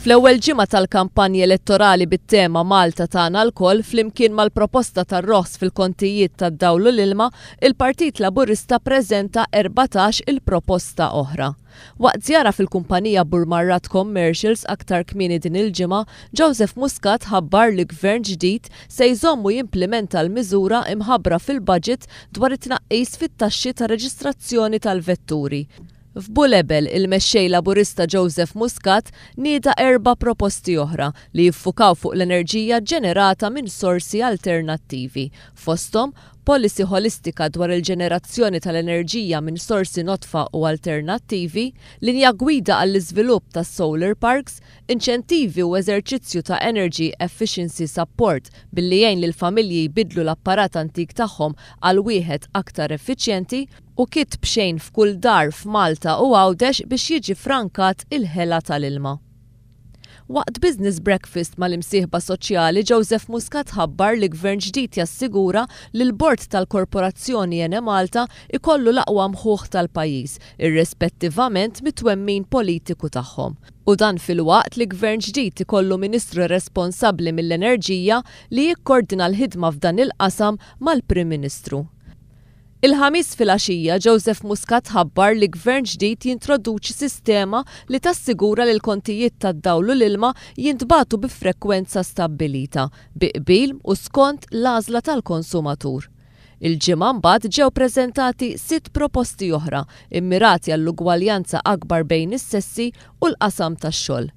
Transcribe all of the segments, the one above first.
Fl-ewwel ġimgħa tal-kampanja elettorali bit-tema Malta tagħna lkoll flimkien mal-proposta tar-roħs fil-kontijiet tad-dawl u l-ilma, il-Partit Laburista preżenta 14 il-proposta oħra. Waqt żjara fil-kumpanija Burmarrad Commercials aktar kmieni din il-ġimgħa, Joseph Muscat ħabbar li gvern ġdid se jżomm u jimplimenta l-miżura imħabbra fil-budget dwar it-tnaqqis fit-taxxi ta' reġistrazzjoni tal-vetturi. F'Bulebel, il-Mexxej Laburista Joseph Muscat nieda erba' proposti oħra li jiffukaw fuq l-enerġija ġġenerata minn sorsi alternattivi, fosthom policy ħolistika dwar il-ġenerazzjoni tal-enerġija minn sorsi nodfa u alternattivi, linja gwida għall-iżvilupp ta' solar parks, inċentivi u eżerċizzju ta' energy efficiency support billi jgħin lill-familji jbiddlu l-apparat antik tagħhom għal wieħed aktar effiċjenti, u kit b'xejn f'kull dar f'Malta u Għawdex biex jiġi ffrankat il-ħela tal-ilma. Waqt business breakfast mal-imsieħba soċjali, Joseph Muscat ħabbar li gvern ġdid jassigura li l-bord tal-Korporazzjoni Enemalta ikollu l-aqwa mħuħ tal-pajjiż, irrispettivament mit-twemmin politiku tagħhom. U dan filwaqt li gvern ġdid ikollu Ministru responsabbli mill-enerġija li jikkordina l-ħidma f'dan il-qasam mal-Prim Ministru. Il-Ħamis filgħaxija, Joseph Muscat ħabbar li gvern ġdid jintroduċi sistema li tassigura li l-kontijiet tad-dawl u l-ilma jintbagħtu bi frekwenza stabbilita, bi qbil u skont l-għażla tal-konsumatur. Il-Ġimgħa mbagħad ġew preżentati sitt proposti oħra immirati għall-ugwaljanza akbar bejn is-sessi u l-qasam tax-xogħol.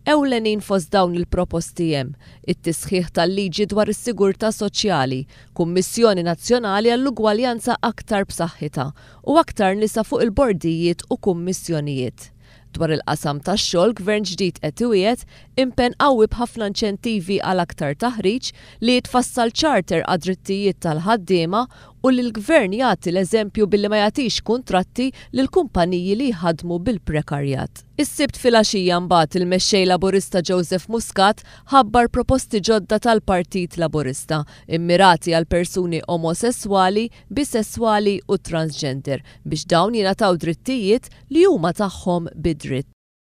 Ewlenin fost dawn il-proposti hemm, it-tisħiħ tal-liġi dwar is-sigurtà soċjali, Kummissjoni Nazzjonali għall-Ugwaljanza aktar b'saħħitha, u aktar nisa fuq il-bordijiet u kummissjonijiet. Dwar il-qasam tax-xogħol, gvern ġdid qed iwiegħed impenn qawwi b'ħafna inċentivi għal aktar taħriġ, li jitfassal charter għad-drittijiet tal-ħaddiema u li l-gvern jagħti l-eżempju billi ma jagħtix kuntratti lil kumpaniji li jħaddmu bil-prekarjat. Is-Sibt filgħaxija mbagħad il-Mexxej Laburista Joseph Muscat ħabbar proposti ġodda tal-Partit Laburista immirati għal persuni omosesswali, bisesswali u transgender biex dawn jingħataw drittijiet li huma tagħhom bi dritt.